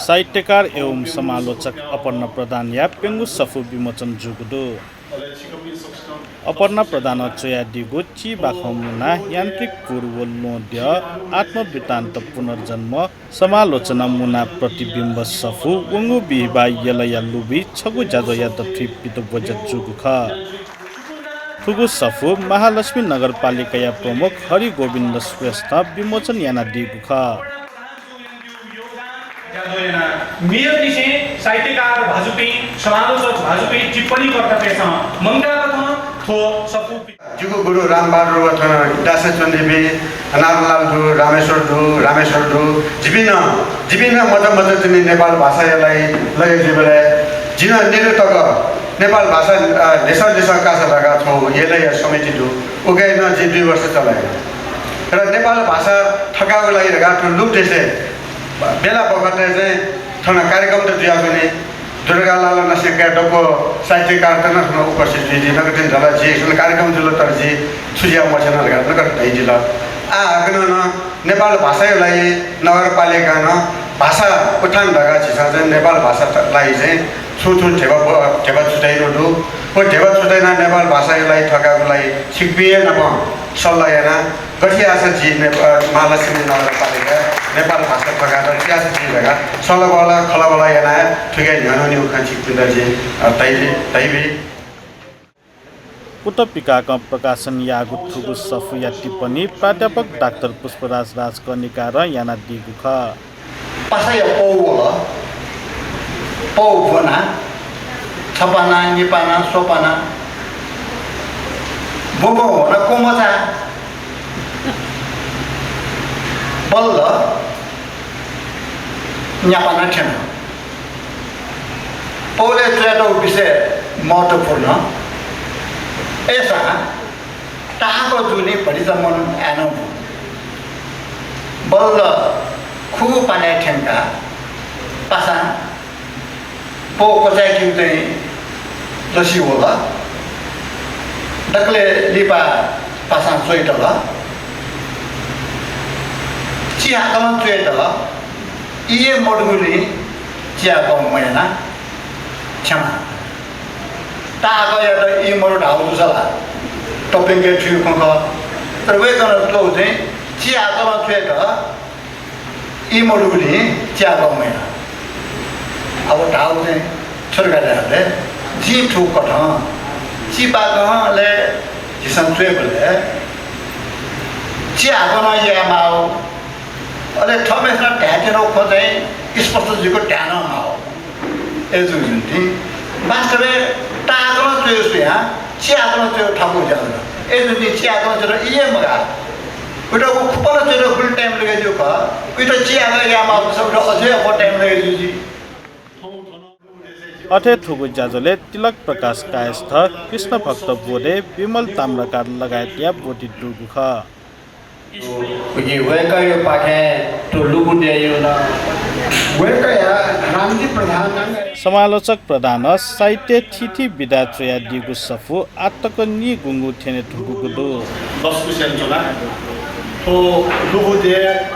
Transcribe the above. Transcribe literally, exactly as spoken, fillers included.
साहित्यकार एवं समालोचक अपर्णा प्रधानया प्यंगू सफू विमोचन जूगु दु। अपर्णा प्रधानं च्वयादीगु चिबाखं मुना यान्त्रिक कुर व ल्वहंद्यः, आत्मवृत्तान्त पुनर्जन्म, समालोचना मुना प्रतिबिम्ब सफू वंगु बिहिबाः यलया लुबुइ छगू ज्याझ्वःया दथुइ पितब्वज्या जूगु खः। थुगु सफू महालक्ष्मी नगरपालिकाया प्रमुख हरि गोविन्द श्रेष्ठं विमोचन यानादीगु खः। मेयरनिसें साहित्यकार भाजुपिं, समालोचक भाजुपिं, टिप्पणीकर्तातय्सं मंकाः कथं थ्व सफू जिगु गुरु रामबहादुर व थन दासय् च्वंपिं नारायणलाल दु, रामेश्वर दु, रामेश्वर दु, जिपिं नं, जिपिं नं मचा मचा तिनि नेपाल भाषाया लागि लगे जुइबलय् जिं नं निरु तक नेपाल भाषा, अ, ल्हेसं ल्हेसं कासा धकाः थ्व यलया समिति दु। उकी नं जिं दुई वर्ष चलाये। र नेपाल भाषा थकायेगु लागि धकाः थ्व लुप देशय् बेला बखतय् चाहिँ थन कार्यक्रम त जुयाच्वनी। दुर्गालाल नस्यंकाया दक्व साहित्यकारत नं थन उपस्थित जुइ। जिं नकतिनि धाल, जि थन कार्यक्रम जुल, तर जि छु जुया मछ्यन धकाः नकतिनि धयादिल। आः हाकनं नं नेपाल भाषाया लागि नगरपालिकां नं भाषा उत्थान धकाः झीसं चाहिँ नेपाल भाषा त-, लागि चाहिँ छुं छुं ध्यबा ब-, ध्यबा छुट्याइगु दु। व ध्यबा छुट्याइनाः नेपाल भाषाया लागि थकायेगु लागि छिकपिं हे नाप सल्लाह यानाः गथे याःसा झी नेपा-, महालक्ष्मी नगरपालिका नेपाल भाषा थकायेत गथे याःसा झी धकाः सल्लाह बहला खँल्हाबल्हा यानाः थुकी न्ह्यःने निगू खँ छिकपिन्त जिं, अ, धयाबी, धयाबी। उत पिकाकं प्रकाशन याःगु थुगु सफूया टिप्पणी प्राध्यापक डाक्टर पुष्पराज राजकर्णिकारं यानादीगु खः। पासाया पौ वल, पौ ब्वना, छपाना, निपाना, स्वपाना, ब्वंब्वं वना क्वमचा, बल्ल न्यापाना थ्यन। पौलय् च्वयातःगु विषय महत्त्वपूर्ण। अय्सां ताहाकः जूनि भतिचा मन आय्नं बु। बल्ल खुगू पानाय् थ्यंकाः पासां पौ क्वचाय्केगु चाहिँ लसि वल। दकलय् लिपा पासां च्वयातल। चिहाकलं च्वयातल। ई हे मदुगुलिं चिहाकः मयाना। क्षमा। ताहाकःयात ई मदु धाःगु जूसा ला तप्यंके थुइगु खँ खः। तर वय्कलं च्वःगु चाहिँ चिहाकलं च्वयातल। ई मदुगुलिं चिहाकः मयाना। अब धाःगु चाहिँ छु धकाः धायेबलय् जिं थुकथं चिबाखंलय् झीसं च्वयेबलय् चिहाकलं यायेमाःगु, अले थःम्हेसिनं धायेत्यनागु खँ चाहिँ स्पष्ट जुइक धाये नं माःगु। अय्जूगुलिं वास्तवय् ताहाकलं च्वयेगु स्वयां चिहाकलं च्वयेगु थाकु ज्या जुल। अय्जूगुलिं चिहाकलं च्वयेत ई हे मगाः। उइत व खुपलं च्वयेत गुलि time लगे ज्यू खः। उइत चिहाकः यायेमाःगु जूसा उइत अझै अप्वः time लगे ज्यू जुइ। अथे थुगु ज्याझ्वलय् तिलक प्रकाश कायस्थ, कृष्णभक्त बोधे, विमल ताम्राकार लगायतया ब्वति दुगु खः। उकिं वय्कःयापाखें थ्व लुगुद्यःया नं वय्कःया रामजी प्रधान। समालोचक प्रधानं साहित्यय् थीथी विधाय् च्वयादीगु सफू आःतक नीगुंगू थ्यने धुंकूगु दु। लसकुस यानाच्वना। थ्व लुगुद्यः